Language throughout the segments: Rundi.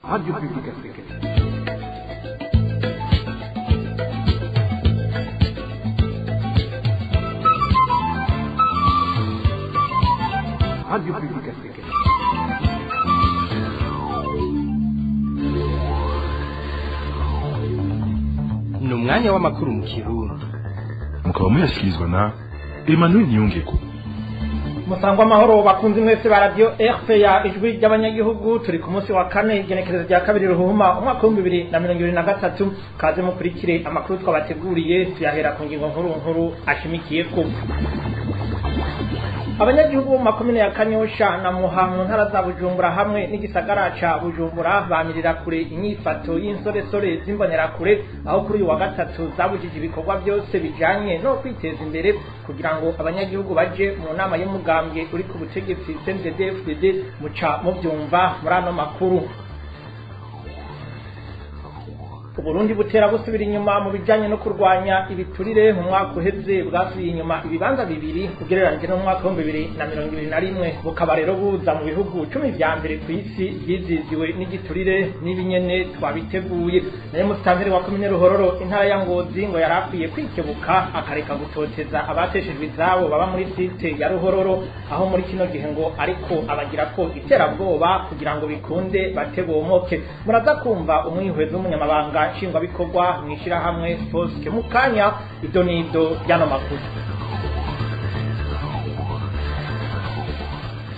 Radio Publique Africaine. Radio Publique Africaine. Ni umwanya w'amakuru mu Kirundi. Mukaba muyashyikirizwa na Emmanuel Niyongeko. Musangwa amahoro bakunzi mwese ba radio RPA, Ijwi ry'Abanyagihugu. Turi ku munsi wa kane, igenekerezo rya 2 Ruhuhuma, umwaka wa 2023. Kaze mukurikire amakuru twabateguriye, tuyahera ku ngingo nkuru nkuru ashimikiye ko abanyagihugu bo mu makomine ya Kanyosha na Muha mu ntara za Bujumbura hamwe n'igisagara ca Bujumbura bamirira kure inyifato y'insoresore z'imbonerakure, aho kuri uyu wa gatatu zabujije ibikorwa byose bijanye no kwiteza imbere kugira ngo abanyagihugu baje mu nama y'umugambwe uri ku butegetsi CNDD-FDD. Muca muvyumva muri ano makuru. Uburundi butera busubira inyuma mu bijanye no kurwanya ibiturire. Mu mwaka uheze bwasubiye inyuma ibibanza 2 ugereranije no mu mwaka wa 2021, bukaba rero buza mu bihugu 10 vya mbere ku isi vyiziziwe n'igiturire. N'ibinyene twabiteguye. Nayo musitanteri wa komine Ruhororo, intara ya Ngozi, ngo yarakwiye kwikebuka akareka gutoteza abateshejwe izabo baba muri site ya Ruhororo, aho muri kino gihe ngo ariko abagira ko iterabwoba kugira ngo bikunde batebomoke. Muraza kumva umwihwezo w'umunyamabanga nshingwabikorwa mw'ishirahamwe Foske mukanya. Ibyo n'ibyo by'ano makuru.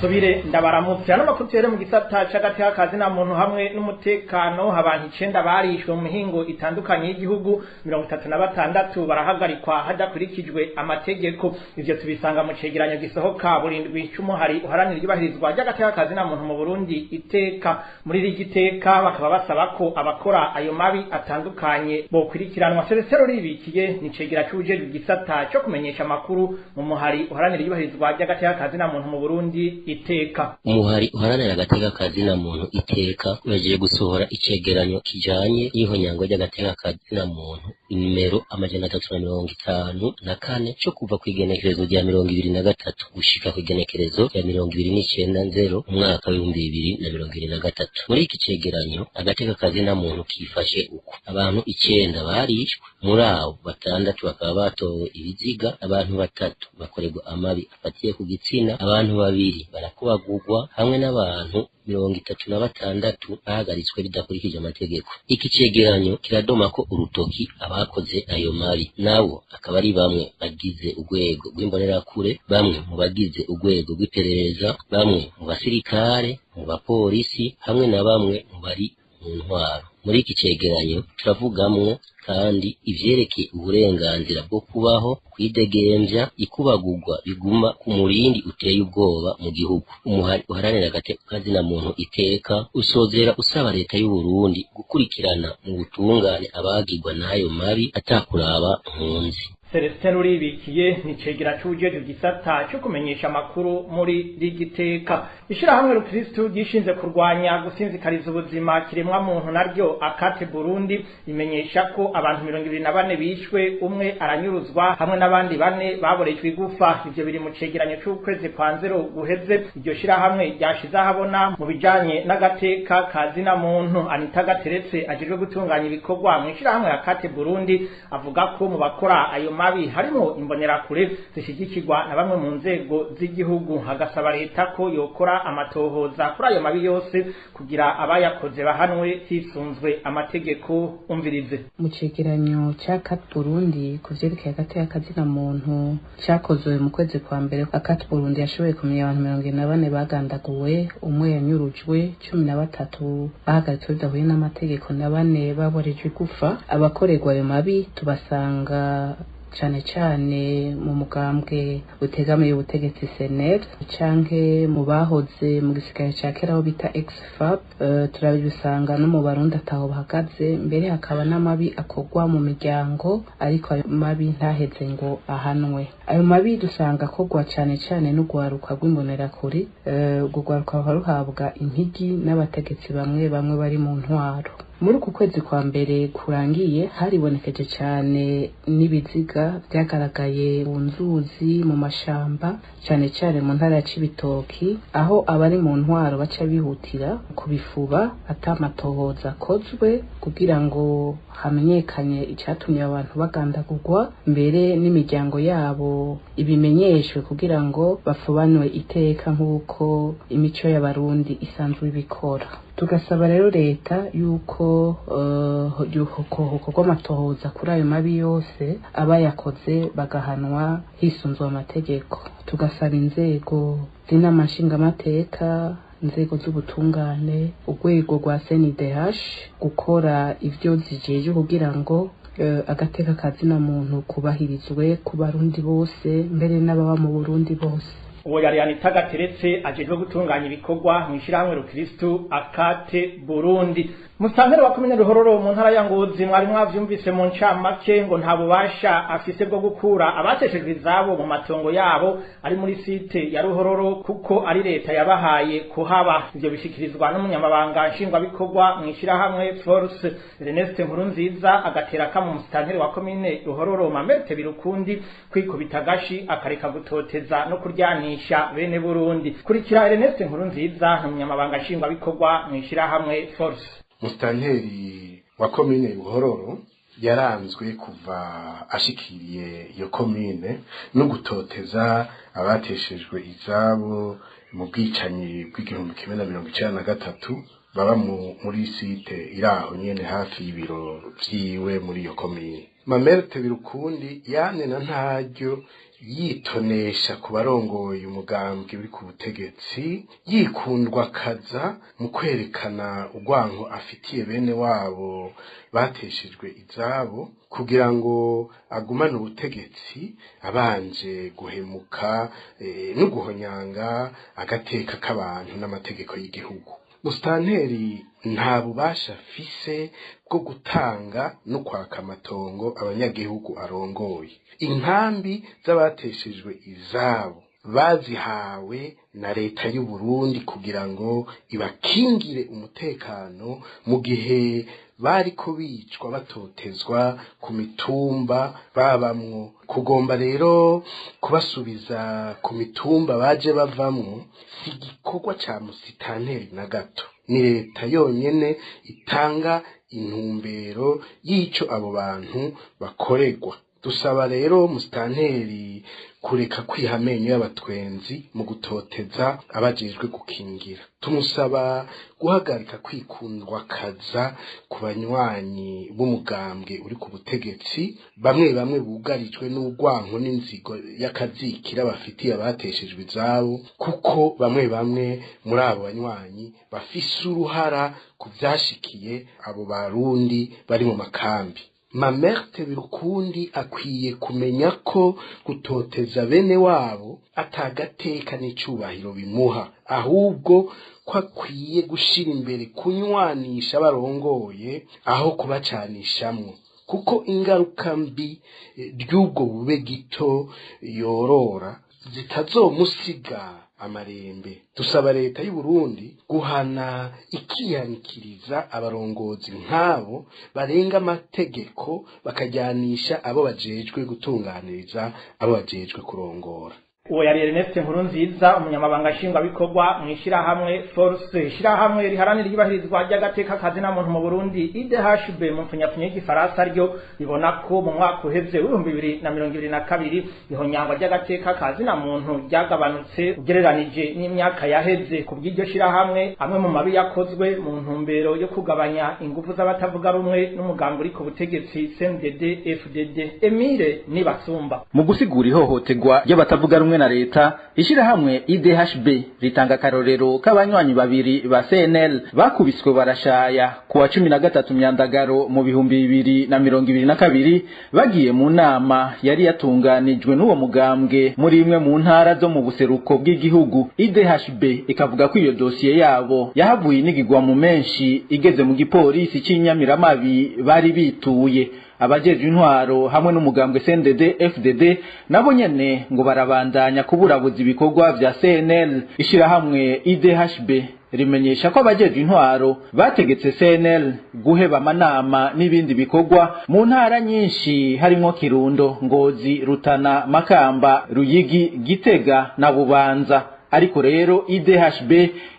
Subire ndabaramutse. Ano makuru tuhere mu gisata c'agateka kazina muntu hamwe n'umutekano. Abantu 9 barishwe mu mihingo itandukanye y'igihugu, 36 barahagarikwa hadakurikijwe amategeko. Ivyo tubisanga mu cegeranyo gisohoka burindwi c'umuhari uharanira iyubahirizwa ry'agateka kazina muntu mu Burundi, Iteka. Muri iri giteka bakaba basaba ko abakora ayo mabi atandukanye bokurikiranwa. Celestin Ribikiye ni cegera c'uwujejwe igisata co kumenyesha amakuru mu muhari uharanira iyubahirizwa ry'agateka kazina muntu mu Burundi, Iteka. Umuhari uharanira agateka kazina muntu Iteka wejeje gusohora icegeranyo kijanye n'ihonyango ry'agateka kazina muntu nimero 354 cyo kuva ku igenekerezo rya 23 gushika ku igenekerezo rya 29 nzero umwaka w'ibihumbi 2023. Muri iki cegeranyo agateka kazina muntu kifashe uko: abantu 9 barishwe, muri abo 6 bakaba batowe ibiziga, abantu 3 bakorerwa amabi afatiye ku gitsina, abantu 2 barakubagurwa, hamwe n'abantu 36 bahagaritswe bidakurikije amategeko. Iki cegeranyo kiradoma ko urutoki abakoze ayo mabi, nabo akaba ari bamwe bagize urwego rw'imbonerakure, bamwe mu bagize urwego rw'iperereza, bamwe mu basirikare, mu bapolisi, hamwe na bamwe mu bari mu ntwaro. Muri iki cegeranyo turavugamwo kandi ivyerekeye uburenganzira bwo kubaho, kwidegemvya, ikubagurwa biguma ku murindi uteye ubwoba mu gihugu. Umuhari uharanira agateka kazina muntu Iteka usozera usaba leta y'u Burundi gukurikirana mu butungane abagirwa n'ayo mabi atakuraba nkunzi. Celestin Uribikiye ni cegera c'uwujejwe igisata co kumenyesha amakuru muri Rigiteka. Ishirahamwe Rukristu ryishinze kurwanya gusinzikariza ubuzima kiremwa muntu naryo Akate Burundi imenyesha ko abantu 24 bishwe, umwe aranyuruzwa, hamwe n'abandi 4 baborejwe igufa. Ivyo biri mu cegeranyo c'ukwezi kwa nzero guheze iryo shirahamwe ryashize ahabona mu bijanye n'agateka kazina muntu. Anita Gateretse ajejwe gutunganya ibikorwa mu ishirahamwe Akate Burundi avuga ko mu bakora ayo mabi harimo imbonerakure zishigikirwa na bamwe mu nzego z'igihugu, hagasaba leta ko yokora amatohoza kuri ayo mabi yose kugira abayakoze bahanwe hisunzwe amategeko. Umvirize. Mu cegeranyo ca Cat Burundi ku vyerekeye agateka kazina muntu cakozwe mu kwezi kwa mbere, Akat Burundi yashoboye kumenya abantu 44 bagandaguwe, umwe yanyurujwe, 13 bahagaritswe bidahuye n'amategeko na 4 baborejwe igufa. Abakorerwa ayo mabi tubasanga cane cane mu mugambwe utegamiye ubutegetsi CNL, canke mu bahoze mu gisirikare ca kera aho bita ex-FAB. Turabisanga no mu Barundi ataho bahagaze, mbere hakaba n'amabi akorwa mu miryango, ariko ayo mabi ntaheze ngo ahanwe. Ayo mabi dusanga akorwa cane cane n'urwaruka rw'imbonerakure. Urwo rwaruka ruhabwa impigi n'abategetsi bamwe bamwe bari mu ntwaro. Muri uku kwezi kwa mbere kurangiye haribonekeje cane n'ibiziga vyagaragaye mu nzuzi, mu mashamba, cane cane mu ntara ya Cibitoki, aho abari mu ntwaro baca bihutira kubifuba ata matohoza akozwe kugira ngo hamenyekanye icatumye abantu bagandagurwa, mbere n'imiryango yabo ibimenyeshwe kugira ngo bafubanwe iteka nk'uko imico y'Abarundi isanzwe ibikora. Tugasaba rero leta yuko hokorwa amatohoza kuri ayo mabi yose, abayakoze bagahanwa hisunzwe amategeko. Tugasaba inzego z'inama nshingamateka, inzego z'ubutungane, urwego rwa CNDH gukora ivyo zijejwe kugira ngo agateka kazina muntu kubahirizwe ku Barundi bose, mbere n'ababa mu Burundi bose. Uwo yari Anita Gateretse ajejwe gutunganya ibikorwa mw'ishirahamwe Rukristu Akate Burundi. Musitanteri wa komine Ruhororo mu ntara ya Ngozi, mwari mwavyumvise mu ncamake, ngo nta bubasha afise bwo gukura abateshejwe izabo mu matongo yabo ari muri site ya Ruhororo, kuko ari leta yabahaye kuhaba. Ivyo bishikirizwa n'umunyamabanga nshingwabikorwa mw'ishirahamwe Force, Ernest Nkurunziza, agatera kamo musitanteri wa komine Ruhororo, Mamerte Birukundi, kwikubita agashi akareka gutoteza no kuryanisha bene Burundi. Kurikira Ernest Nkurunziza, umunyamabanga nshingwabikorwa mw'ishirahamwe Force. Musitanteri wa komine Buhororo yaranzwe kuva ashikiriye iyo komine no gutoteza abateshejwe izabo mu bwicanyi bw'1993 baba muri site iraho nyene hafi y'ibiro vyiwe muri iyo komine. Mamerte Birukundi yamye na ntaryo yitonesha ku barongoye umugambwe uri ku butegetsi, yikundwa kaza mu kwerekana urwanko afitiye bene wabo bateshejwe izabo, kugira ngo agumane ubutegetsi abanje guhemuka no guhonyanga agateka k'abantu n'amategeko y'igihugu. Musitanteri nta bubasha afise bwo gutanga no kwaka amatongo abanyagihugu arongoye. Inkambi z'abateshejwe izabo bazihawe na leta y'u Burundi kugira ngo ibakingire umutekano mu gihe bariko bicwa batotezwa ku mitumba babamwo. Kugomba rero kubasubiza ku mitumba baje bavamwo si igikorwa ca musitanteri na gato. Ni leta yonyene itanga intumbero y'ico abo bantu bakorerwa. Dusaba rero musitanteri kureka kwiha amenyo y'abatwenzi mu gutoteza abajejwe gukingira. Tumusaba guhagarika kwikundwa kaza ku banywanyi b'umugambwe uri ku butegetsi, bamwe bamwe bugarijwe n'urwanko n'inzigo y'akazikira bafitiye abateshejwe izabo, kuko bamwe bamwe muri abo banywanyi bafise uruhara ku vyashikiye abo Barundi bari mu makambi. Mamerte Birukundi akwiye kumenya ko gutoteza bene wabo atagateka n'icubahiro bimuha, ahubwo ko akwiye gushira imbere kunywanisha barongoye aho kubacanishamwo, kuko ingaruka mbi ry'ubwo bube gito yorora zitazomusiga amarembe. Dusaba leta y'u Burundi guhana ikihanikiriza abarongozi nk'abo barenga amategeko bakajyanisha abo bajejwe gutunganiriza abo bajejwe kurongora. Uwo yari Ernest Nkurunziza, umunyamabanga nshingwabikorwa mw'ishirahamwe Force, ishirahamwe riharanira iyubahirizwa ry'agateka kazina muntu mu Burundi, IDHB mu mfunyapfunyo y'igifaransa. Ryo ribona ko mu mwaka uheze w'2022 ihonyangwa ry'agateka kazina muntu ryagabanutse ugereranije n'imyaka yaheze. Ku bw'iryo shirahamwe, amwe mu mabi yakozwe mu ntumbero yo kugabanya ingufu z'abatavuga rumwe n'umugambi uri ku butegetsi CNDD FDD. Emile Nibasumba. Mu gusigura ihohoterwa ry'abatavuga rumwe na leta, ishirahamwe IDHB ritanga akarorero k'abanywanyi babiri ba CNL bakubiswe barashaya kuwa 13 Myandagaro mu 2022 bagiye mu nama yari yatunganijwe n'uwo mugambwe muri imwe mu ntara zo mu buseruko bw'igihugu. IDHB ikavuga ko iyo dosiye yabo yahavuye inigigwa mu menshi igeze mu gipolisi c'Inyamiramabi bari bituye. Abajejwe intwaro hamwe n'umugambwe CNDD FDD nabo nyene ngo barabandanya kuburabuza ibikorwa vya CNL. Ishirahamwe IDHB rimenyesha ko abajejwe intwaro bategetse CNL guheba amanama n'ibindi bikorwa mu ntara nyinshi harimwo Kirundo, Ngozi, Rutana, Makamba, Ruyigi, Gitega na Bubanza. Ariko rero IDHB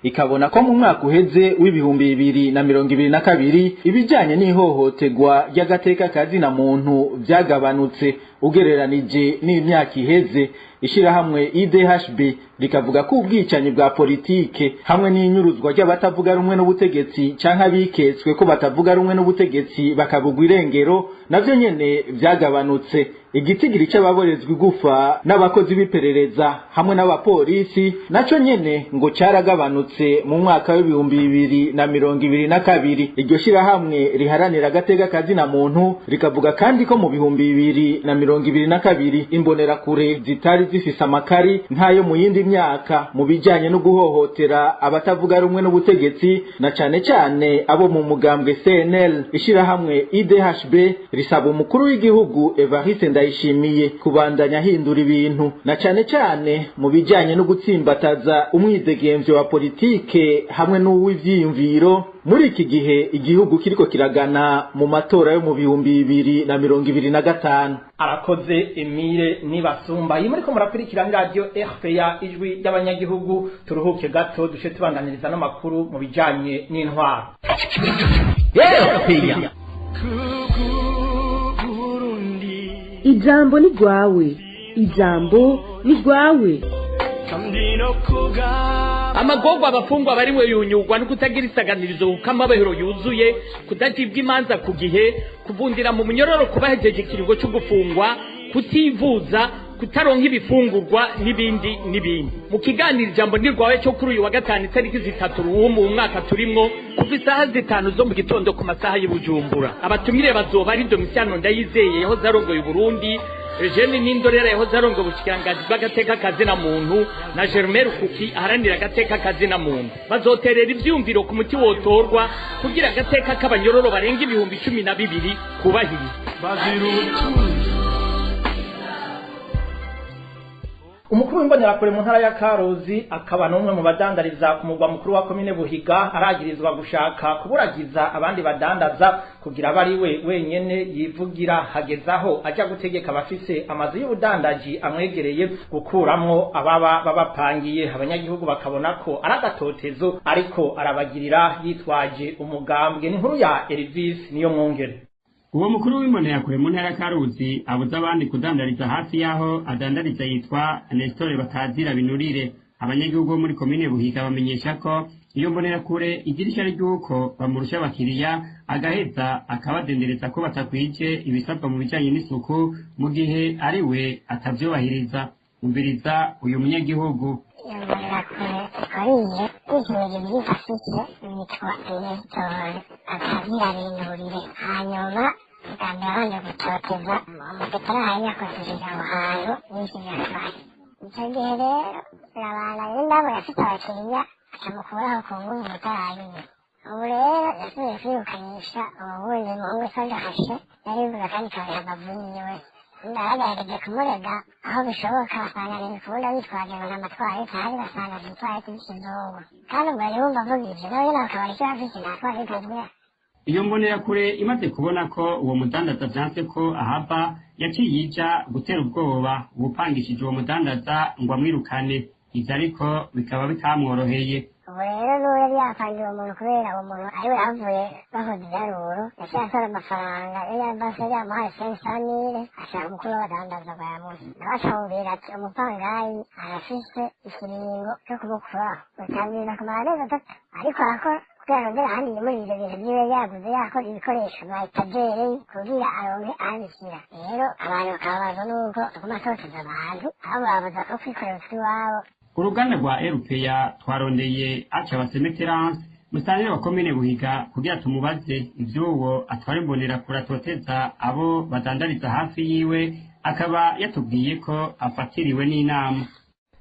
ikabona ko mu mwaka uheze w'2022 ibijanye n'ihohoterwa ry'agateka kazina muntu vyagabanutse ugereranije n'imyaka iheze. Ishirahamwe IDHB rikavuga ko ubwicanyi bwa politike hamwe n'inyuruzwa ry'abatavuga rumwe n'ubutegetsi canke abiketswe ko batavuga rumwe n'ubutegetsi bakabugwa irengero navyo nyene vyagabanutse. Igitigiri c'ababorezwa igufa n'abakozi b'iperereza hamwe n'abapolisi naco nyene ngo caragabanutse mu mwaka w'2022. Iryo shirahamwe riharanira agateka kazina muntu rikavuga kandi ko mu 2022 imbonerakure zitari zifise amakari nkayo mu yindi myaka mu bijanye no guhohotera abatavuga rumwe n'ubutegetsi na cane cane abo mu mugambwe CNL. Ishirahamwe IDHB risaba umukuru w'igihugu Evariste Ndayishimiye kubandanya ahindura ibintu na cane cane mu bijanye no gutsimbataza umwidegemvyo wa politike hamwe n'uw'ivyiyumviro muri iki gihe igihugu kiriko kiragana mu matora yo mu 2025. Arakoze Emile Nibasumba. Iyi muriko murakurikira radio RPA ijwi ry'abanyagihugu. Turuhuke gato dushe tubandaniriza n'amakuru mu bijanye n'intwaro. RPA Ijambo ni gwawe, ijambo ni gwawe. Amagorwa abafungwa barimwe yunyugwa no kutagira isaganirizo kuko amabahero yuzuye, kudacibwa imanza ku gihe, kuvundira mu munyororo kubahejeje ikiringo cyo gufungwa, kutivuza, kutaronka ibifungurwa n'ibindi n'ibindi. Mu kiganiro ijambo ni rwawe cyo kuri uyu wa gatanu itariki 3 ruhumu mu mwaka turimwo kuva isaha 5 zo mu gitondo ku masaha y'Ibujumbura. Abatumire bazoba ari Domitiano Ndayizeye yahoze arongoye Burundi, Eugene Nindorera yahoze arongoye ubushikiranganji bw'agateka kazina muntu na Germain Rukuki aharanira agateka kazina muntu. Bazoterera ivyumviro ku muti wotorwa kugira agateka k'abanyororo barenga 12,000 kubahirizwa. Umukuru w'imbonerakure mu ntara ya Karuzi akaba n'umwe mu badandariza ku mugwa mukuru wa komine Buhiga aragirizwa gushaka kuburagiza abandi badandaza kugira bari we wenyene yivugira, hagezaho aja gutegeka abafise amazu y'ubudandaji amwegereye gukuramwo ababa babapangiye. Abanyagihugu bakabona ko ari agatotezo ariko arabagirira yitwaje umugambwe. Ni inkuru ya Elvis niyo mwongere. Uwo mukuru w'imbonerakure mu ntara ya Karuzi abuza abandi kudandariza hafi y'aho adandariza yitwa Nestor Batazira Binurire. Abanyagihugu bo muri komine Buhiga bamenyesha ko iyo mbonerakure idirisha ry'uko bamurusha abakiriya agaheza akabadendereza ko batakwije ibisabwa mu bijanye n'isuku mu gihe ari we atavyubahiriza. Umviriza uyu munyagihugu. Iyo mbonerakure ikoriye ikintu byifashishije yitwa Nestor Batazira Binurire. Hanyuma bwa mbere babanje gutoteza umuvetera yakoresheje aho hantu n'ikigafari. Icyo gihe rero urabana n'indabo yafite abakiriya akamukuraho ku nguvu mutarabiye. Ubu rero yasubiye kwirukanisha uwo wundi muhungu witwa Gahashe yari bivuga kandi ikabiha amavu yiwe. Ndagerageje kumurega aho bishoboka basanga ntibikunda bitwaje ngo nta matwarete ahari, basanga zitwarete z'ikizungu. Kandi ubwo yari wumva avuga ivyo nawe nyene bakabona icyo afise nta twarete agira. Iyo mbonerakure imaze kubona ko uwo mudandaza vyanse ko ahava, yaciye ija gutera ubwoba uwupangishije uwo mudandaza ngo amwirukane. Ivyo ariko bikaba bitamworoheye. Ubu rero n'uwo yari yapangiye uwo muntu kubera uwo muntu ariwe yavuye bakoze ibiharuro, yaciye asora amafaranga yari yabase yamuhaye 500,000 ashaka umukuru w'abadandaza ngo ayamuhe. Nawe acamubwira ati umupangayi arafise ikiringo cyo kumukuraho utabwiza kumara amezi 3 ariko arakora kugira arondere ahandi yimurira ibyo bintu vyiwe yaguze yakora ibikoresho bya etajeri kugira aronke ahabishyira. Rero abantu bakababazwa n'uko aguma atoteza abantu aho bababuza ko kwikorera utwiwabo. Uruganda rwa RPA twarondeye aca basemeterance musangire wa komine Buhiga kugira tumubaze ivy'uwo atwara imbonerakure atoteza abo badandariza hafi yiwe, akaba yatubwiye ko afatiriwe n'inama.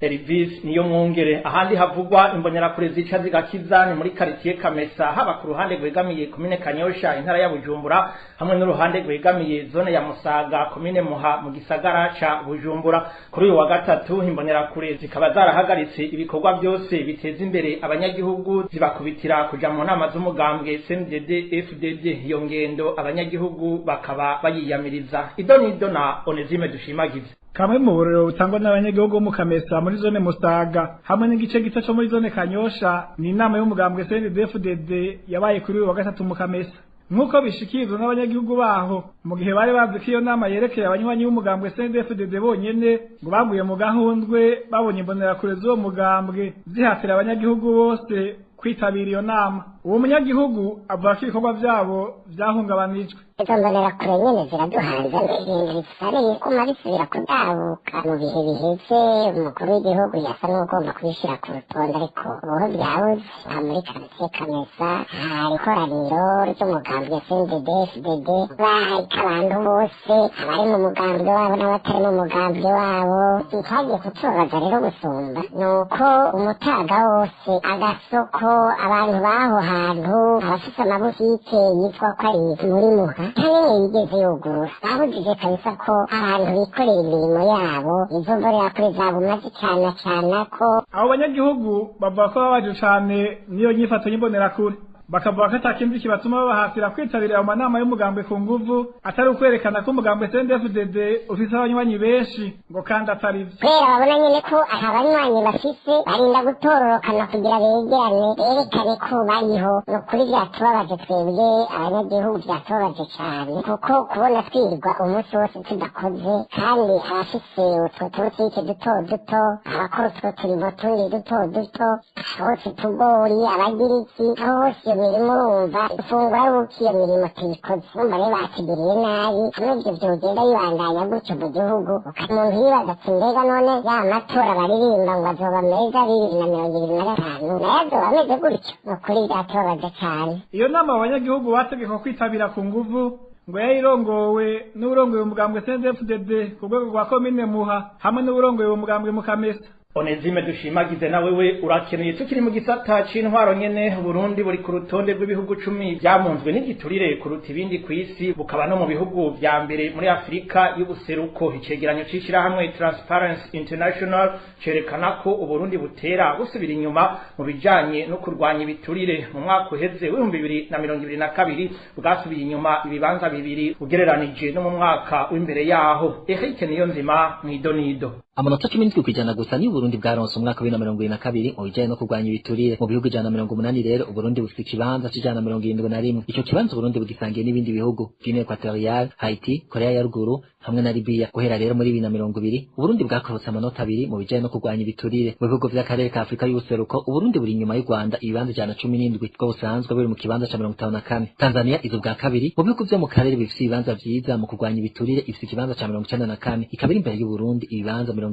Elvis niyo mwongere. Ahandi havugwa imbonerakure zica zigakiza ni muri quartier Kamesa, haba ku ruhande rwegamiye komine Kanyosha intara ya Bujumbura, hamwe n'uruhande rwegamiye zone ya Musaga komine Muha mu gisagara ca Bujumbura. Kuri uyu wa gatatu imbonerakure zikaba zarahagaritse ibikorwa byose biteza imbere abanyagihugu, zibakubitira kuja mu nama z'umugambwe CNDD FDD. Iyo ngendo abanyagihugu bakaba bayiyamiriza. Idonido na Onesime Dushimagize. Kamwe mu burero butangwa n'abanyagihugu mu Kamesa muri zone Musaga hamwe n'igice gito cyo muri zone Kanyosha ni inama y'umugambwe CNDD-FDD yabaye kuri uyu wa gatatu mu Kamesa, nk'uko bishikirizwa n'abanyagihugu baho. Mu gihe bari bazi ko iyo nama yerekeye abanywanyi b'umugambwe CNDD-FDD bonyene, ngo baguye mu gahundwe babonye imbonerakure z'uwo mugambwe zihatira abanyagihugu bose kwitabira iyo nama. Uwo munyagihugu avuga ko ibikorwa vyabo vyahungabanijwe. Izo mbonerakure nyene ziraduhanze, ibintu bisareye kuma bisubira kudabuka. Mu bihe biheze umukuru w'igihugu yasa n'ugomba kubishira ku rutonde, ariko ubu byabuze. Aha muri quartier Kamesa hari ikoraniro ry'umugambwe CNDD FDD, baharika abantu bose, abari mu mugambwe wabo n'abatari mu mugambwe wabo. Icyagiye kutubabaza rero gusumba ni uko umutaga wose, agasoko, abantu b'aho hantu, abafise amabutike yitwa ko ari muri Muha, nta yigeze yugurura. Babujije kabisa ko abantu bikorera imirimo yabo. Izo mbonerakure zaguma zicanacana ko. Abo banyagihugu bavuga ko babaje cane n'iyo nyifato y'imbonerakure, bakavuga ko atakindi kibatuma babahatira kwitabira ayo manama y'umugambwe ku nguvu atari ukwerekana ko umugambwe CNDD-FDD ufise abanywanyi benshi, ngo kandi atari vyo. Kubera babona nyene ko ata banywanyi bafise, barinda gutororokana kugira begerane berekane ko bariho. Ni ukuri vyatubabaje twebwe abanyagihugu, vyatubabaje cane, kuko kubona twirirwa umunsi wose tudakoze, kandi abafise utwo tubutike duto duto, abakora utwo turimo tundi duto duto, abotsa utugori, abagira iki, aho hose iyo mirimo urumva ifungura ari uko iyo mirimo tuyikoze. Urumva rero batugiriye nabi. Hamwe ivyo vyogenda bibandanya gutyo mu gihugu, umuntu yibaza ati mbega none ya matora baririmba ngo azoba meza 2025 nayo azoba ameze gutyo? Ni ukuri vyatubabaje cane. Iyo nama abanyagihugu bategekwa kwitabira ku nguvu ngo yayirongowe n'uwurongoye umugambwe CNDD-FDD ku rwego rwa komine Muha hamwe n'uwurongoye umugambwe mu Kamesa. Onesime Dushimagize na wewe urakeneye. Tukiri mu gisata c'intwaro nyene, Burundi buri ku rutonde rw'ibihugu 10 vyamunzwe n'igiturire kuruta ibindi kw'isi, bukaba no mu bihugu vya mbere muri Afrika y'ubuseruko. Icegeranyo c'ishirahamwe Transparency International cerekana ko Uburundi butera busubira inyuma mu bijanye no kurwanya ibiturire. Mu mwaka uheze w'2022 bwasubiye inyuma ibibanza 2 ugereranije no mu mwaka w'imbere yaho. Eric Niyonzima mw'idonido. Amanota 17% gusa ni Burundi bwaronse umwaka wa 2022 mu bijanye no kurwanya ibiturire. Mu bihugu 180 rero Burundi bufite ikibanza c'171. Ico kibanza Burundi bugisangiye n'ibindi bihugu Guinea Equatorial, Haiti, Korea ya Ruguru hamwe na Libya. Guhera rero muri 2020 Burundi bwakorotse amanota 2 mu bijanye no kurwanya ibiturire. Mu bihugu vy'akarere ka Afrika y'ubuseruko Burundi buri inyuma y'u Rwanda ibibanza 117, bwo busanzwe buri mu kibanza ca 54. Tanzania izo bwa kabiri mu bihugu vyo mu karere bifite ibibanza vyiza mu kurwanya ibiturire, ifite ikibanza ca 94, ikaba iri imbere y'u Burundi ibibanza 77.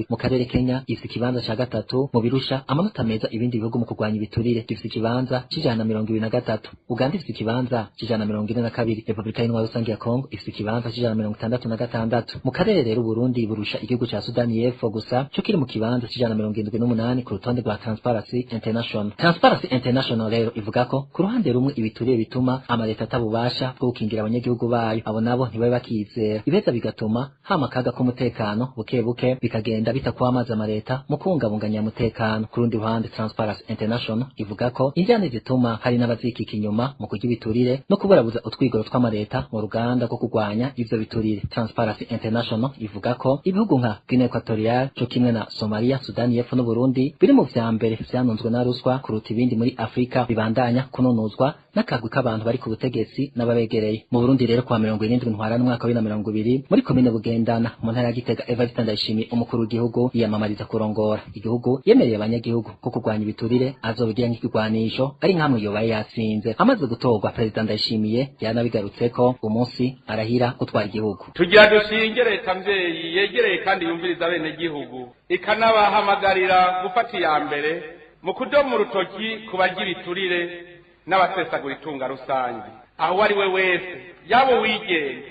Mu karere Kenya ifite ikibanza ca gatatu mu birusha amanota meza ibindi bihugu mu kurwanya ibiturire, gifite ikibanza c'123. Uganda ifite ikibanza c'142. Republika y'Intwaro Rusange ya Congo ifite ikibanza c'166. Mu karere rero Burundi burusha igihugu ca Sudani y'Epfo gusa, cyo kiri mu kibanza c'178 ku rutonde rwa Transparency International. Transparency International rero ivuga ko ku ruhande rumwe ibiturire bituma amaleta atabubasha bwo gukingira abanyagihugu bayo, abo nabo ntibabe bakizera, ibeza bigatuma hama akaga k'umutekano buke buke, bikagenda bitakwamaza amaleta mu kubungabunganya umutekano. Ku rundi ruhande Transparency International ivuga ko injyane zituma hari n'abazikika inyuma mu kurya ibiturire no kuburabuza utwigoro tw'amaleta mu ruganda rwo kurwanya ivyo biturire. Transparency International ivuga ko ibihugu nka Guinea Equatorial co kimwe na Somalia, Sudani y'Epfo n'Uburundi biri mu vya mbere vyanunzwe na ruswa kuruta ibindi muri Afrika, bibandanya kunonozwa n'akagwi k'abantu bari ku butegetsi n'ababegereye. Mu Burundi rero kwa 70 ntwarante umwaka wa 2020 muri komine Bugendana mu ntara ya Gitega, Evariste Ndayishimiye umukuru w'igihugu yiyamamariza kurongora igihugu, yemereye abanyagihugu ko kurwanya ibiturire azobigira nk'ikigwanisho ari nkamwe yobaye yatsinze. Amaze gutorwa Perezida Ndayishimiye yaranabigarutseko umunsi arahira gutwara igihugu. Tugira dushinge leta mvyeyi yegereye kandi yumviriza abenegihugu, ikanabahamagarira gufata iya mbere mu kudoma urutoki ku barya ibiturire n'abasesagura itunga rusange, aho uwo ari we wese, yaba uwigenga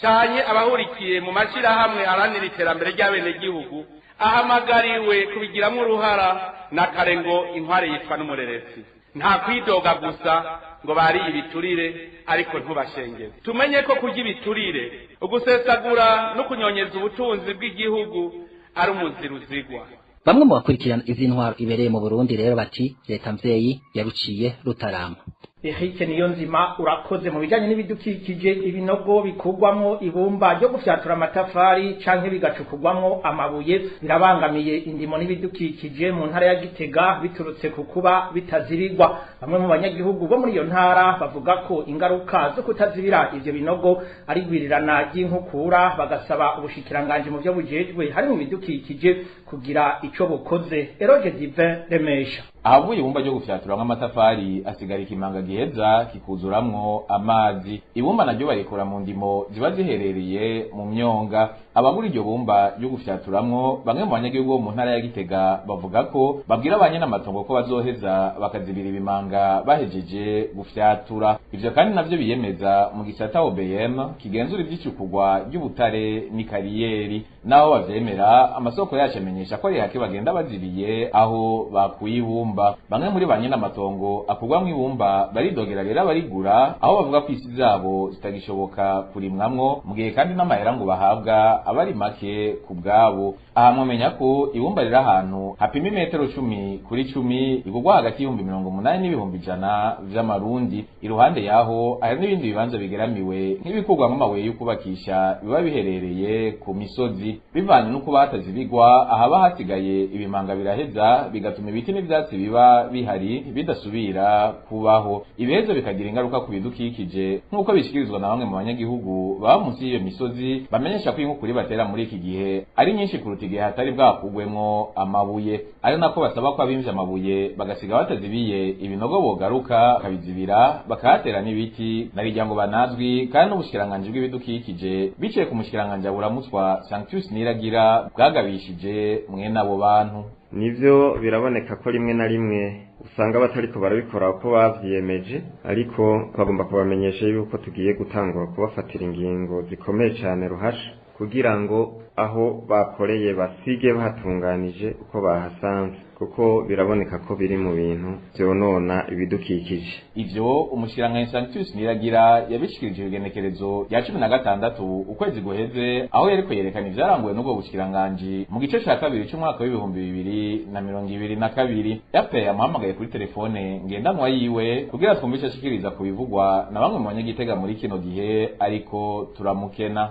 canke abahurikiye mu mashirahamwe aharanira iterambere ry'abenegihugu, Ahamagariwe kubigiramo uruhara na kare ngo inkware yitwa n'umureresi. Nta kwidoga gusa ngo bariye ibiturire, ariko ntubashengeze. Tumenye ko kurya ibiturire, ugusesagura no kunyonyeza ubutunzi bw'igihugu ari umuziruzigwa. Bamwe mu bakurikirana izi ntwaro ibereye mu Burundi rero bati leta mvyeyi yaruciye rutarama. Eric Niyonzima urakoze. Mu bijanye n'ibidukikije, ibinogo bikugwamwo ibumba ryo gufyatura amatafari canke bigacukugwamwo amabuye birabangamiye indimo n'ibidukikije mu ntara ya Gitega, biturutse ku kuba bitazibirwa. Bamwe mu banyagihugu bo muri iyo ntara bavuga ko ingaruka zo kutazibira ivyo binogo ari gwirirana ry'inkukura, bagasaba ubushikiranganje mu byo bujejwe hari mu bidukikije kugira ico bukoze. Eroge Divin Remesha. Ahavuye ibumba ryo gufyaturamwo amatafari asigara ikimanga giheza kikuzuramwo amazi. Ibumba naryo barikura mu ndimo ziba ziherereye mu myonga. Abagura iryo bumba ryo gufyaturamwo, bamwe mu banyagihugu bo mu ntara ya Gitega, bavuga ko babwira ba nyenamatongo ko bazoheza bakazibira ibimanga bahejeje gufyatura. Ivyo kandi navyo biyemeza mu gisata OBM kigenzura ivy'icukugwa ry'ubutare n'ikariyeri. Naho bavyemera, amasoko yacu amenyesha ko ari hake bagenda baziriye aho bakuye ibumba. Bamwe muri ba nyenamatongo akugwamwo ibumba baridogera rero abarigura, aho bavuga ko isi zabo zitagishoboka kurimwamwo, mu gihe kandi n'amahera ngo bahabwa aba ari make ku bwabo. Aha mwamenya ko ibumba riri ahantu hapima imetero 10 kuri 10 igurwa hagati y'80,000 n'ibihumbi 100 vy'amarundi. Iruhande yaho hari n'ibindi bibanza bigeramiwe nk'ibikurwamwo amabuye yo kubakisha biba biherereye ku misozi. Bivanye n'uko batazibigwa, ahaba hasigaye ibimanga biraheza bigatuma ibiti n'ivyatsi biba bihari bidasubira kubaho. Ibihezo bikagira ingaruka ku bidukikije, nk'uko bishikirizwa na bamwe mu banyagihugu baba munsi y'iyo misozi, bamenyesha ko inkukura batera muri iki gihe ari nyinshi kuruta igihe hatari bwakugwemwo amabuye, ari nako basaba ko abimvye amabuye bagasiga batazibiye ibinogo bogaruka bakabizibira bakahatera n'ibiti narirya ngo banazwi. Kandi n'ubushikiranganji bw'ibidukikije biciye ku mushikiranganji aburamutswa Sanctus Niragira bwagabishije mwene abo bantu. Nivyo, biraboneka ko rimwe na rimwe usanga batariko barabikora uko bavyiyemeje, ariko twagomba kubamenyesha yuko tugiye gutangura kubafatira ingingo zikomeye cane ruhasha, kugira ngo aho bakoreye basige bahatunganije uko bahasanze, kuko biraboneka ko biri mu bintu vyonona ibidukikije. Ivyo umushikiranganji Sanctus Niragira yabishikirije ibigenekerezo rya 16 ukwezi guheze, aho yariko yerekana ivyaranguwe n'ubwo bushikiranganji mu gice ca kabiri c'umwaka w'2022. Yape yamuhamagaye kuri telefone ngendanwa yiwe kugira twumve ico ashikiriza ku bivugwa na bamwe mu banyagitega muri kino gihe, ariko turamukena.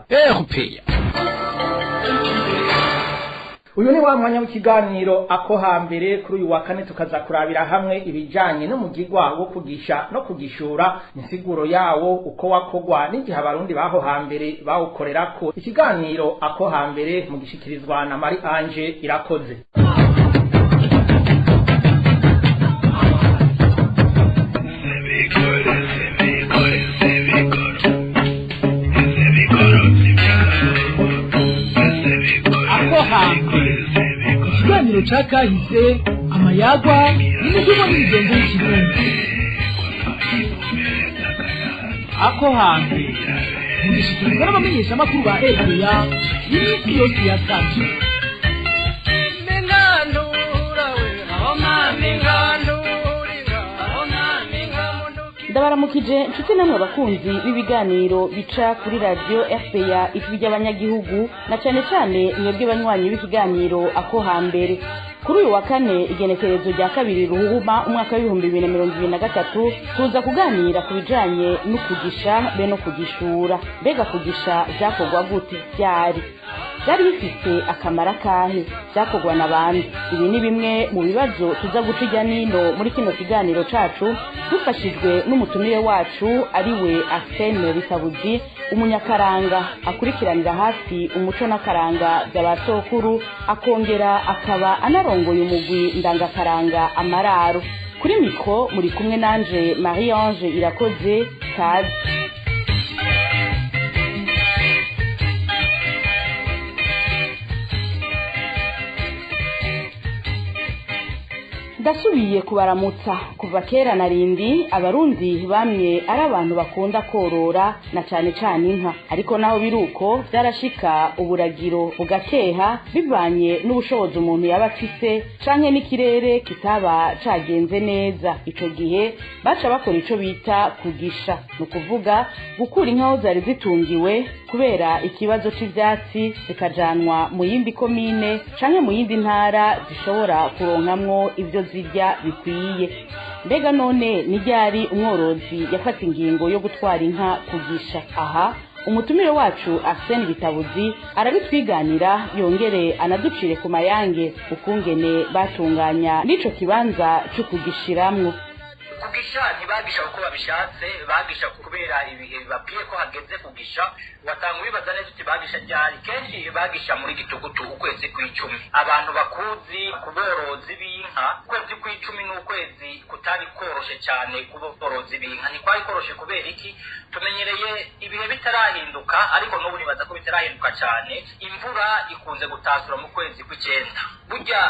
Uyu ni wa mwanya w'ikiganiro Ako Hambere. Kuri uyu wa kane tukaza kurabira hamwe ibijanye n'umugigwa wo kugisha no kugishura, insiguro yawo, uko wakogwa n'igihe abarundi baho hambere bawukorerako. Ikiganiro Ako Hambere mugishikirizwa na Marie Ange Irakoze. Ako Hambere, ikiganiro ca kahise, amayagwa n'imivugo n'imigenzo y'ikirundi. Ako Hambere mugishikirizwa n'abamenyeshamakuru ba RPA iminsi yose ya kane. Ndabaramukije nshuti namwe abakunzi b'ibiganiro bica kuri radiyo RPA Ijwi ry'Abanyagihugu, na cyane cyane mwebwe banywanyi b'ikiganiro Ako Hambere. Kuri uyu wa kane, igenekerezo rya 2 Ruhuhuma umwaka w'2023, tuza kuganira ku bijanye no kugisha be no kugishura. Mbega kugisha vyakorwa gute? Byari bifite akamaro akahe? Byakorwa na bande? Ibi ni bimwe mu bibazo tuza guca ijya nino muri kino kiganiro cacu, dufashijwe n'umutumire wacu ari we Arsene Bitabuzi, umunyakaranga akurikiranira hafi umuco n'akaranga bya ba sokuru, akongera akaba anarongoye umugwi ndangakaranga Amararo. Kuri mikro muri kumwe nanje Marie Ange Irakoze. Kaze. Ndasubiye kubaramutsa. Kuva kera narindi abarundi bamwe ari abantu bakunda korora na cane cane inka, ariko naho biruko byarashika uburagiro bugakeha bivanye n'ubushobozi umuntu yaba afise canke n'ikirere kitaba cagenze neza. Ico gihe baca bakora ico bita kugisha, ni ukuvuga gukura inka aho zari zitungiwe kubera ikibazo c'ivyatsi zikajanwa mu yindi komine canke mu yindi ntara zishobora kuronkamwo ivyo zirya bikwiye. Mbega none ni ryari umworozi yafata ingingo yo gutwara inka kugisha? Aha umutumire wacu Arsene Bitabuzi arabitwiganira, yongere anaducire ku mayange ukungene batunganya n'ico kibanza co kugishiramwo. Kugisha ntibagisha uko babishatse, bagisha kubera ibihe bibabwiye ko hageze kugisha. Watanga ubibaza neza uti bagisha ryari? Kenshi bagisha muri gitugutu, ukwezi kw'icumi. Abantu bakuzi ku borozi b'inka, ukwezi kw'icumi ni ukwezi kutari koroshe cyane ku borozi b'inka. Ntikwari koroshe kubera iki? Tumenyereye ibihe bitarahinduka, ariko n'ubu nibaza ko bitarahinduka cyane. Imvura ikunze gutasura mu kwezi kw'icenda. Burya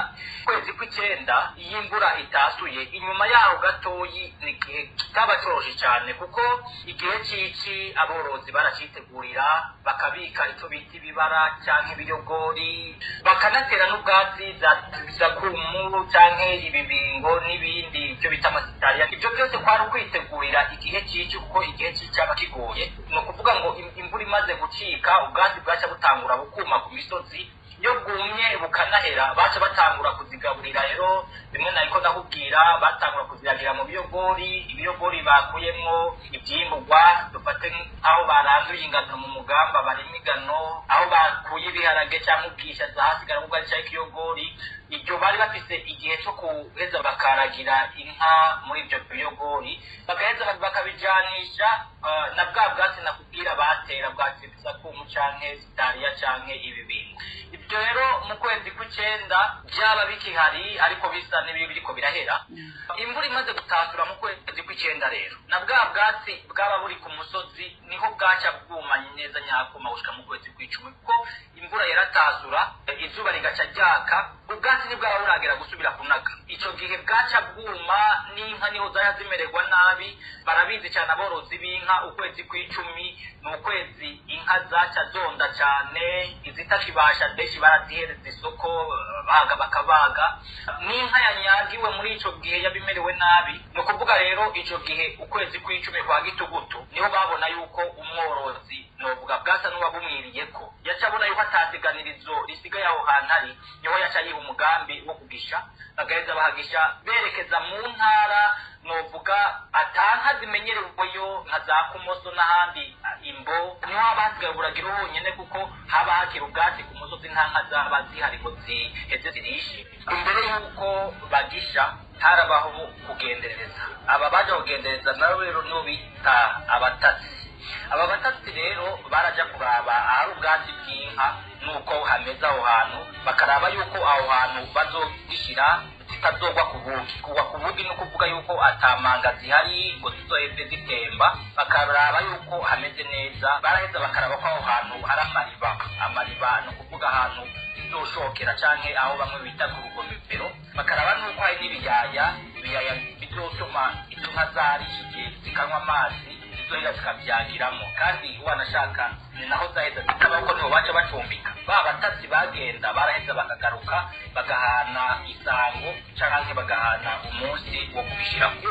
kwezi kw'icenda iyo imvura itasuye, inyuma yaho gatoyi ni igihe kitaba coroshe cyane, kuko igihe c'ici aborozi baracitegurira, bakabika icyo bita ibibara canke ibiyogori, bakanatera n'ubwatsi za sakumu canke ibibingo n'ibindi icyo bita amasitariya. Ibyo byose kwari ukwitegurira igihe c'ici, kuko igihe c'ici aba kigoye. Ni ukuvuga ngo imvura imaze gucika, ubwatsi bwaca butangura bukuma ku misozi. Iyo bwumye bukanahera, baca batangura kuzigaburira. Rero bimwe nariko ndakubwira, batangura kuziragira mu biyogori, ibiyogori bakuyemwo ivyimburwa. Dufate aho baranduye ingano mu mugamba barima ingano, aho bakuye ibiharage cyangwa ubwishaza hasigara ubwo canke ikiyogori. Ibyo bari bafise igihe cyo guheza bakaragira inka muri ibyo biyogori, bagaheza bakabijanisha na bwa bwatsi nakubwira batera, bwatsi sakumu canke sitariya canke ibibingo. Ibyo rero mu kwezi kw'icenda byaba bikihari, ariko bisa n'ibiriko birahera. Imvura imaze gutasura mu kwezi kw'icenda rero, na bwa bwatsi bwaba buri ku musozi niho bwaca bwumanye neza nyakuma gushika mu kwezi kw'icumi, kuko imvura yaratasura izuba rigaca ryaka, ubwatsi ntibwaba buragera gusubira kunaga. Ico gihe bwaca bwuma n'inka niho zaya zimererwa nabi. Barabizi cyane aborozi b'inka, ukwezi kw'icumi ni ukwezi inka zaca zonda cyane, izitakibasha benshi barazihereza isoko, baga bakabaga. N'inka yanyagiwe muri ico gihe yabimerewe nabi. Ni ukuvuga rero ico gihe ukwezi kw'icumi kwa gitugutu niho babona yuko umworozi novuga bwasa n'uwabumwiriyeko, yaca abona yuko atateganirizo risigaye aho hantu ari, niho yaca yiha umugambi wo kugisha. Bagaheza bahagisha berekeza mu ntara novuga atanka zimenyereweyo nka za Kumoso n'ahandi imbo, niho haba hasigaye uburagiro honyene, kuko haba hakiri ubwatsi ku musozi, nta nka zaba zihari ngo ziheze zirishe. Imbere y'uko bagisha harabaho kugendereza. Aba baje kugendereza nabo rero nibo bita abatatsi. Aba batatsi rero baraja kuraba ahari ubwatsi bw'inka nuko hameze aho hantu, bakaraba yuko aho hantu bazogishira zitazogwa ku bugi. Kugwa ku bugi ni ukuvuga yuko atamanga zihari ngo zizoheve zitemba, bakaraba yuko hameze neza. Baraheza bakaraba ko aho hantu hari amariba. Amariba ni ukuvuga ahantu zizoshokera canke aho bamwe bita ku rugomero. Bakaraba nuko hari n'ibiyaya, ibiyaya bizotuma izo nka zarishije zikanywa amazi, zizohera zikavyagiramo. Kandi wanashaka ni naho zaheza zikaba, kuko niho baca bacumbika. Ba batatsi bagenda baraheza bakagaruka bagahana isango canke bagahana umunsi wo kubishirako.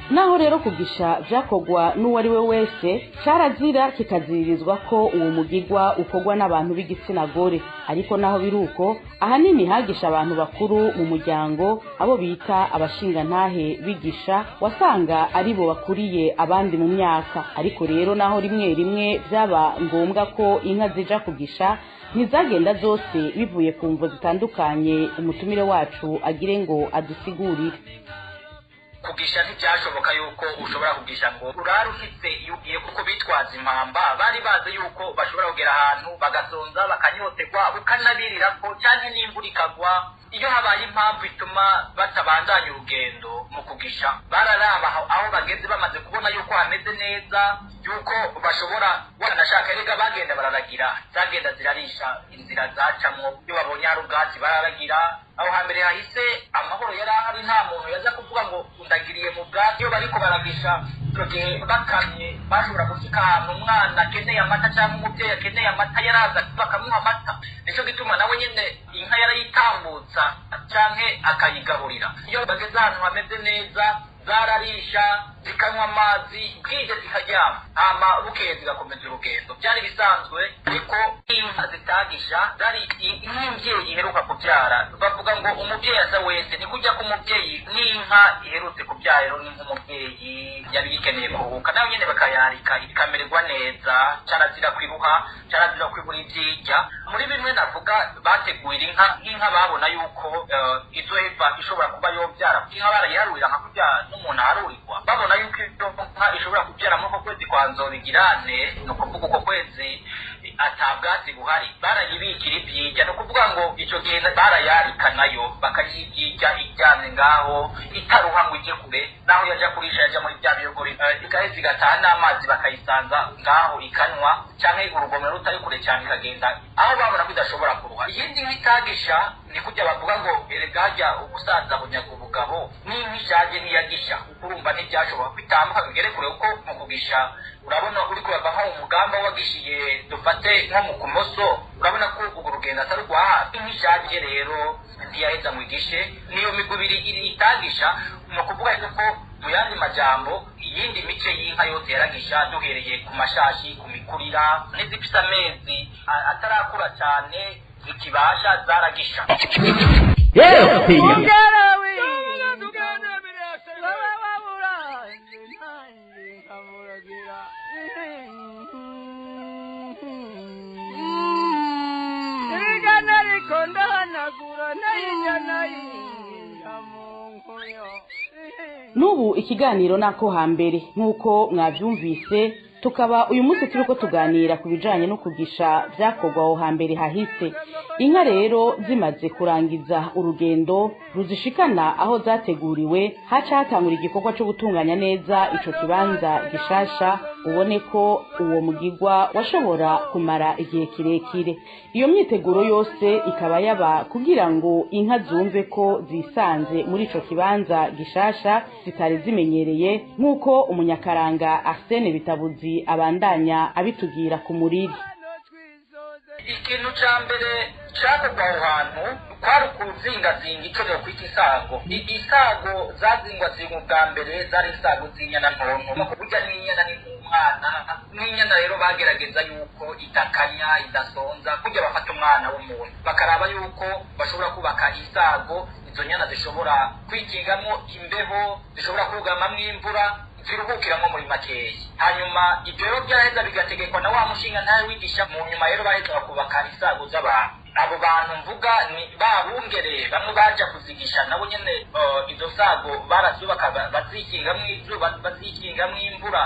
Naho rero kugisha vyakogwa n'uwari we wese, carazira kikaziririzwa ko uwo mugigwa ukogwa n'abantu b'igitsina gore. Ariko naho biruko, ahanini hagisha abantu bakuru mu muryango, abo bita abashingantahe bigisha, wasanga aribo bakuriye abandi mu myaka. Ariko rero naho rimwe rimwe vyaba ngombwa ko inka zija kugisha, ntizagenda zose bivuye ku mvo zitandukanye. Umutumire wacu agire ngo adusigurire. Kugisha ntibyashoboka yuko ushobora kugisha ngo urare uhitse iyo ugiye, kuko bitwaza impamba. Bari bazi yuko bashobora kugera ahantu bagasonza, bakanyoterwa, bukanabirira ko canke n'imvura ikagwa. Iyo habaye impamvu ituma batabandanya urugendo mu kugisha, bararaba aho bageze, bamaze kubona yuko hameze neza, yuko bashobora wanashaka. Erega bagenda bararagira, zagenda zirarisha inzira zacamwo. Iyo babonye hari ubwatsi bararagira. Aho hambere hahise amahoro yari ahari, nta muntu yaza kuvuga ngo undagiriye mu bwatsi. Iyo bariko baragisha icyo gihe bakamye, bashobora gushika ahantu umwana akeneye amata cyangwa umubyeyi akeneye amata, yaraza bakamuha amata. Nico gituma nawe nyene inka yarayitambutsa canke akayigaburira. Iyo bageze ahantu hameze neza, zararisha, zikanywa amazi, bwije zikaryama, hama bukeye zigakomeza urugendo. Byari bisanzwe. Ariko inka zitagisha zari nk'imvyeyi iheruka kubyara. Bavuga ngo umubyeyi aza wese ni kujya ku mubyeyi, n'inka iherutse kubyara rero ni nk'umubyeyi, yari ikeneye kuruhuka, nayo nyene bakayarika ikamererwa neza. Carazira kwiruha, carazira kwibura ivyirya. Muri bimwe navuga bategurira inka, nk'inka babona yuko izoheva ishobora kuba yobyara, inka barayiharurira nka kubyara n'umuntu aharurirwa. Babona yuko iyo nka ishobora kubyara muri uko kwezi kwa nzobigirane, ni ukuvuga uko kwezi ata bwatsi buhari, barayibikira ivyirya. Ni ukuvuga ngo ico gihe barayarika nayo bakayivyirya iryamye ngaho, itaruha ngo ije kure. Naho yaja kurisha, yaja muri bya biyogori, igaheza igataha n'amazi bakayisanza ngaho ikanywa, canke urugomero rutari kure cyane ikagenda aho babona ko idashobora kuruha. Iyindi nka itagisha ni kurya bavuga ngo erega harya ubusaza bunyaga ubugabo, n'inka ishaje ntiyagisha, kuko urumva ntibyashoboka ko itambuka ngo igere kure, kuko mu kugisha urabona uriko urava nko mu mugamba wagishiye, dufate nko mu kumoso, urabona ko urwo rugendo atari urwa hafi. Inka ishaje rero ntiyaheza ngo igishe. Niyo migwi ibiri iri itagisha. Ni ukuvuga yuko mu yandi majambo iyindi mice y'inka yose yaragisha, duhereye ku mashashi, ku mikurira, n'izifise amezi atarakura cyane zikibasha zaragisha. N'ubu ikiganiro nako hambere, nk'uko mwabyumvise, tukaba uyu munsi turiko tuganira ku bijanye no kugisha vyakorwa aho hambere hahise. Inka rero zimaze kurangiza urugendo ruzishikana aho zateguriwe, haca hatangura igikorwa co gutunganya neza ico kibanza gishasha. Ubone ko uwo mugigwa washobora kumara igihe kirekire. Iyo myiteguro yose ikaba yaba kugira ngo inka zumve ko zisanze muri ico kibanza gishasha zitari zimenyereye, nk'uko umunyakaranga Arsene Bitabuzi abandanya abitubwira ku muriri. Ikintu ca mbere cakorwa aho hantu kwari ukuzingazinga ico nokwita isago. Isago zazingwazingwa ubwa mbere zari isago z'inyana ntonto. Burya n'inyana ni nk'umwana. N'inyana rero bagerageza yuko idakanya, idasonza, kurya bafata umwana w'umuntu, bakaraba yuko bashobora kubaka isago izo nyana zishobora kwikingamwo imbeho, zishobora kugamamwo imvura, ziruhukiramwo muri makeya. Hanyuma ibyo rero byaraheza bigategekwa na wa mushinga ntawe wigisha. Mu nyuma rero baheza bakubaka isago z'abantu. Abo bantu mvuga ni ba bungere bamwe baja kuzigisha, nabo nyene izo sago barazubaka, bazikingamwo izuba, bazikingamwo imvura,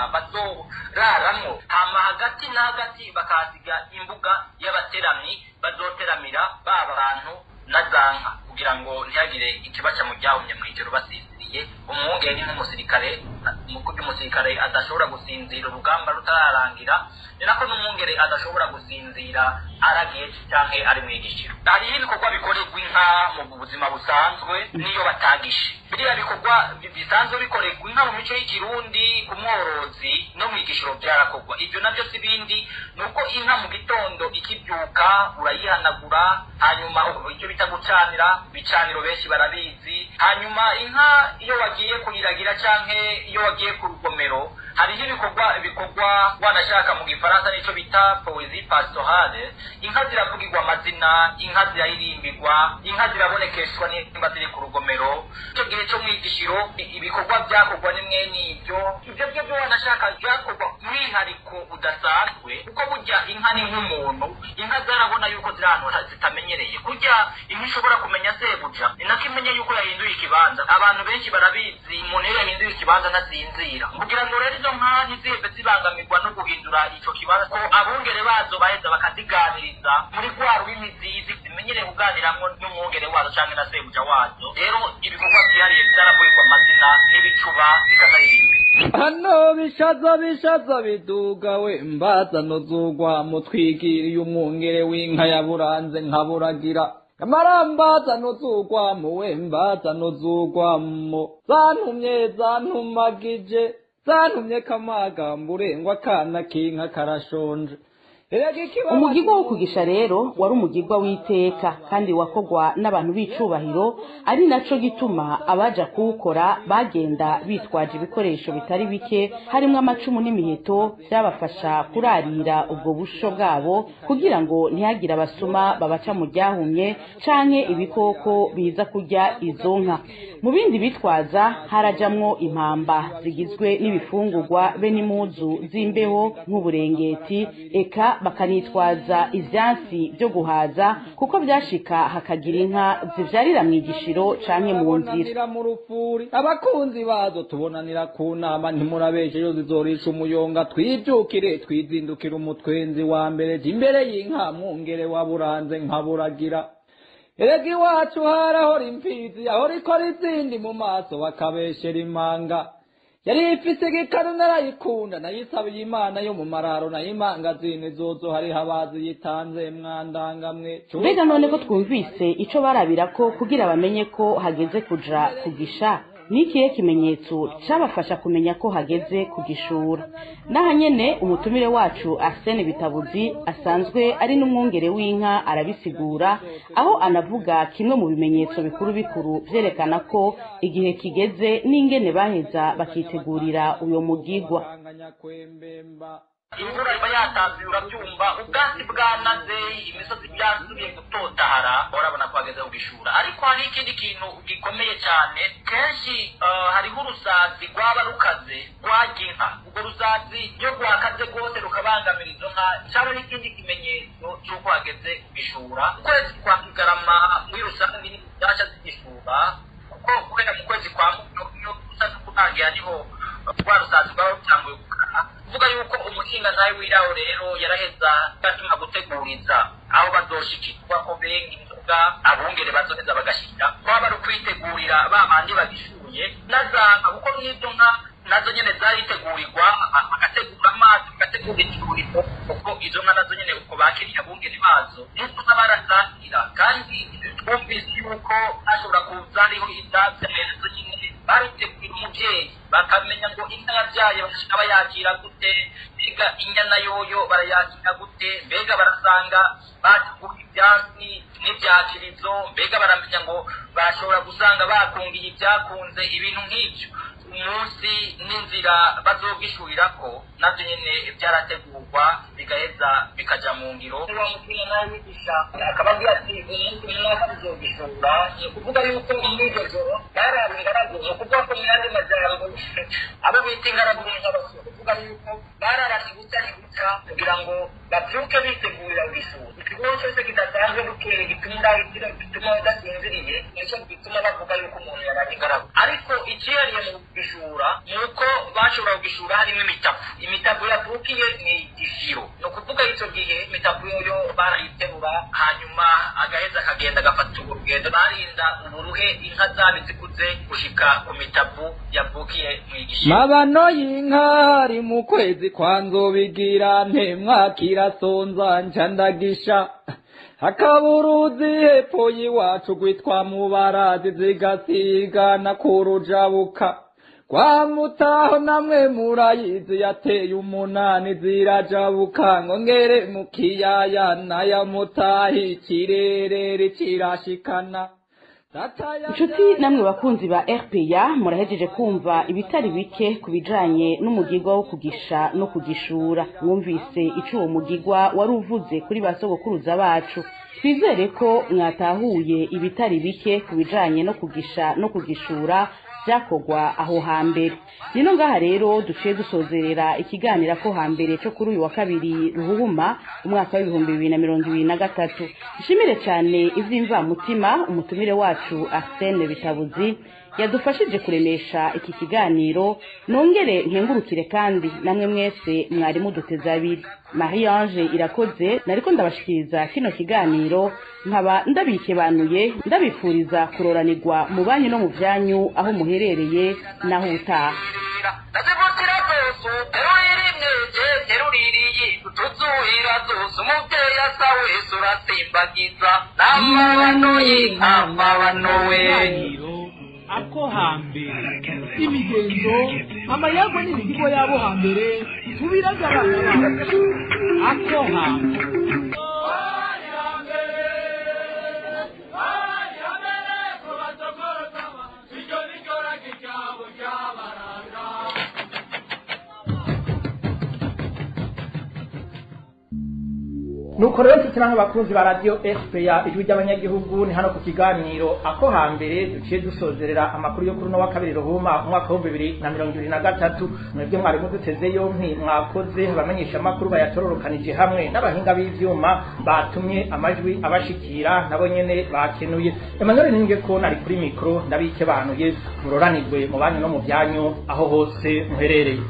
bazoraramwo. Hama hagati na hagati bakahasiga imbuga y'abateramyi bazoteramira ba bantu na za nka, kugira ngo ntihagire ikibaca mu ryahumye mw'ijoro basinziriye. Umwungere ni nk'umusirikare, mu kurya umusirikare adashobora gusinzira urugamba rutararangira, ni nako n'umwungere adashobora gusinzira aragiye canke ari mw'igishiro. Hariho ibikorwa bikorerwa inka mu buzima busanzwe niyo batagishe. Biriya bikorwa bisanzwe bikorerwa inka mu mico y'ikirundi ku mworozi, no mw'igishiro byarakorwa. Ibyo navyo si bindi, ni uko inka mu gitondo ikibyuka urayihanagura, hanyuma icyo bita gucanira, ibicaniro benshi barabizi. Hanyuma inka iyo wagiye kuyiragira canke iyo wagiye ku rugomero, hariho ibikorwa bikorwa wanashaka mu gifaransa nico bita poésie pastorale. Inka ziravugirwa amazina, inka ziraririmbirwa, inka zirabonekeshwa nimba ziri ku rugomero. Ico gihe cyo mwigishiro ibikorwa byakorwa ni mwene ibyo. Ibyo byo wanashaka byakorwa mwihariko udasanzwe, kuko burya inka ni nk'umuntu. Inka zarabona yuko ziri ahantu zitamenyereye. Kurya inka ishobora kumenya sebuja, ni nako imenya yuko yahinduye ikibanza. Abantu benshi barabizi, umuntu iyo yahinduye ikibanza ntasinzira. Kugira ngo rero izo nka ntiziheve zibangamirwa no guhindura ico kibanza, ko abungere bazo baheza bakaziganiriza muri rwa rurimi zizi. Zimenyereye kuganiramwo n'umwungere wazo canke na sebuja wazo. Rero ibikorwa vyihariye vyaravuye amazina n'ibicuba bikanaririmba. Hano bishaza bishaza biduga we mbaza nozugwa mutwigiriye umwungere w'inka yaburanze nkaburagira amarambaza nozugwamo we mbaza nozugwamo zantumye zantumagije zantumye kamagambure ngo akana k'inka karashonje. Umugigwa wo kugisha rero wari umugigwa w'iteka kandi wakogwa n'abantu b'icubahiro, ari naco gituma abaja kuwukora bagenda bitwaje ibikoresho bitari bike, harimwo amacumu n'imiheto byabafasha kurarira ubwo busho bwabo kugira ngo ntihagire abasuma babaca mu ryahumye canke ibikoko biza kurya izo nka. Mu bindi bitwaza harajamwo impamba zigizwe n'ibifungurwa be n'impuzu z'imbeho nk'uburengeti, eka bakanitwaza ivyansi byo guhaza kuko byashika hakagira inka zivyarira mu igishiro canke mu nzira. Mu rufuri abakunzi bazo tubonanira ku nama, ntimurabeshe yo zizorisha umuyonga, twivyukire twizindukira umutwenzi wa mbere imbere y'inka mwungere waburanze nkaburagira. Erega iwacu harahora imfizi yahora ikora izindi mu maso bakabeshera imanga, yari ifise igikanu narayikunda nayisabiye Imana yo mu mararo nayimangazini zozo hariho abazi yitanze mwandangamwe. Mbega none ko twumvise ico barabirako kugira bamenye ko hageze kuja kugisha, ni ikihe kimenyetso cabafasha kumenya ko hageze kugishura? Naha nyene umutumire wacu Arsene Bitabuzi asanzwe ari n'umwungere w'inka arabisigura, aho anavuga kimwe mu bimenyetso bikuru bikuru vyerekana ko igihe kigeze n'ingene baheza bakitegurira uyo mugigwa. Imvura iba yatanze urabyumva, ubwatsi bwanaze, imisozi byasubiye gutotahara, urabona ko hageze kugishura. Ariko hari ikindi kintu gikomeye cyane, kenshi hariho urusazi rwaba rukaze rwarya inka. Urwo rusazi iyo rwakaze rwose rukabangamira izo nka, cyaba ari ikindi kimenyetso cy'uko hageze kugishura. Ukwezi kwa Kigarama muri rusange ni byasha zigishura, kuko guhera mu kwezi kwa Munyonyo usaza kutangira niho rwa rusazi rwaba rutanguye gukara. Kuvuga yuko umushinga ntawe wiraho rero yaraheza gatuma guteguriza aho bazoshikirwa ko benga inzoga abungere bazoheza bagashika, kwaba ari ukwitegurira ba bandi bagishuye nazanga, kuko n'ibyo nka nazo nyene zaritegurirwa, bagategura amazi, bagategura icuriro, kuko izo nka nazo nyene uko bakiriye abungere bazo nuko barazakira. Kandi twumvise yuko hashobora kuza hariho ivyatsi nazo nyene baritegurira umuvyeyi, bakamenya ngo inka yavyaye bashika bayakira gute, mbega inyana yoyo barayakira gute, mbega barasanga bategura ivyatsi n'ivyakirizo, mbega baramenya ngo bashobora gusanga bakungiye ibyakunze, ibintu nk'ivyo. Umunsi n'inzira bazogishurirako navyo nyene vyarategurwa bigaheza bikaja mu ngiro. Uwo mutima nawe wigisha akababwira ati umunsi umwaka bizogishura, ni ukuvuga yuko muri iryo joro baraba ingaragu, ni ukuvuga ko mu yandi majambo abo bita ingaragu ni nk'abasore, kuvuga yuko bararana iguca iguca kugira ngo bavyuke bitegurira kugishura. Ikigo cyose kidasanzwe bukeye gituma gituma udasinziriye, nicyo gituma bavuga yuko umuntu yaraye ingaragu. Ariko icihariye mu kugishura ni uko bashobora kugishura harimo imitavu. Imitavu yavukiye ni igishiro, ni ukuvuga ico gihe imitavu yoyo barayiterura, hanyuma agaheza akagenda agafata urugendo, barinda uburuhe inka zabo zikuze gushika ku mitavu yavukiye mw'igishiro. Mabano y'inka ari mu kwezi kwa Nzobigira ntemwakira sonza nca ndagisha, hakaburuzi hepfo y'iwacu rwitwa Mubarazi zigasigana kurujabuka kwa Mutaho namwe murayizi yateye umunani zirajabuka ngo ngere mu kiyaya naya Mutahi ikirere kirashikana. Inshuti namwe bakunzi ba RPA, murahejeje kumva ibitari bike ku bijanye n'umugigwa wo kugisha no kugishura. Mwumvise ico uwo mugigwa wari uvuze kuri ba sogokuruza bacu. Twizere ko mwatahuye ibitari bike ku bijanye no kugisha no kugishura byakogwa aho hambere. Nino ngaha rero duciye dusozerera ikiganira ko hambere cyo kuri uyu wa kabiri ruhuma umwaka wa 2023. Nshimire cyane ivy'imvamutima umutumire wacu Arsene Bitabuzi yadufashije kuremesha iki kiganiro, nongere nkengurukire kandi namwe mwese mwari muduteze abiri. Marie Ange Irakoze nariko ndabashikiriza kino kiganiro, nkaba ndabikebanuye, ndabifuriza kuroranirwa mu banyu no mu vyanyu aho muherereye naho utaha. Ndazivukira zose uterurira imyenge teruririye tuzuhira zose umubyeyi asa wese urasimbagiza n'amabano y'inka mabano we. Ako hambere imigenzo, amayagwa n'imihigo yabo hambere tubiraga abana bacu. Ako hambere. Nuko rero nshuti namwe bakunzi ba radio RPA Ijwi ry'Abanyagihugu, ni hano ku kiganiro Ako Hambere duciye dusozerera amakuru yo kuri no wa kabiri ruhuma umwaka wa 2023. Mwebwe mwari muduteze yompi mwakoze, abamenyesha amakuru bayatororokanije hamwe n'abahinga b'ivyuma batumye amajwi abashikira nabo nyene bakenuye. Emmanuel Ninge ko nari kuri micro, ndabikebanuye, muroranirwe mu banyu no mu byanyu aho hose muherereye.